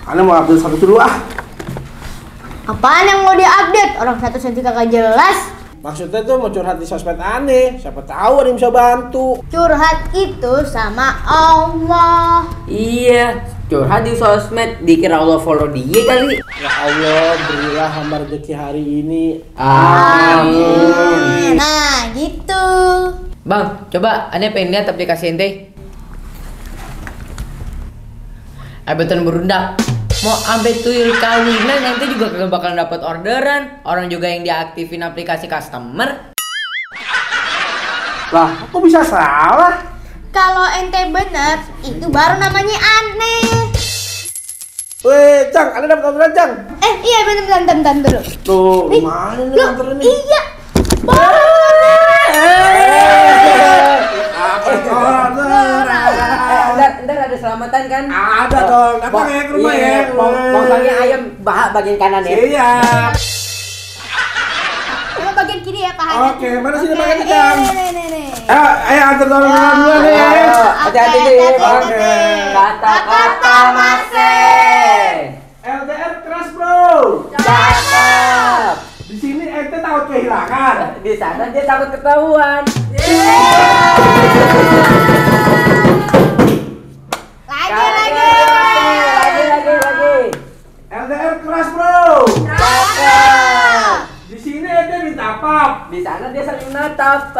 Ana mau update satu dulu Apaan yang mau diupdate? Orang satu senti kagak jelas. Maksudnya tuh mau curhat di sosmed aneh. Siapa tahu ada yang bisa bantu. Curhat itu sama Allah. Iya, curhat di sosmed, dikira Allah follow dia kali. Ya Allah, berilah hamba rezeki hari ini. Amin. Nah, gitu. Bang, coba aneh pengen lihat aplikasi ente. Beton berundak. Mau ambil tuyul kawinan nanti juga kagak bakal dapat orderan. Orang juga yang diaktifin aplikasi customer. Lah, kok bisa salah? Kalau ente bener, itu baru namanya aneh. Weh, Cang, Ana dapat orderan, Cang. Iya bentar dulu. Tuh, mana nih orderan nih? Iya. Apa orderan? Ntar ada selamatan kan? Ada dong, datang ya ke rumah ya. Pongsangnya ayam bagian kanan ya. Iya. Coba bagian kiri ya, Pak Haji. Oke, mana sini pakai Cang? Nih. Ayo antar orderan dulu nih. Hati-hati Oke, nih. hati-hati. Kata-kata masih. LDR keras, Bro. Cakep. Di sini ente takut kehilangan. Di sana dia takut ketahuan. Lagi. LDR keras, Bro. Cakep. Di sini ente minta pap. Di sana dia saling natap.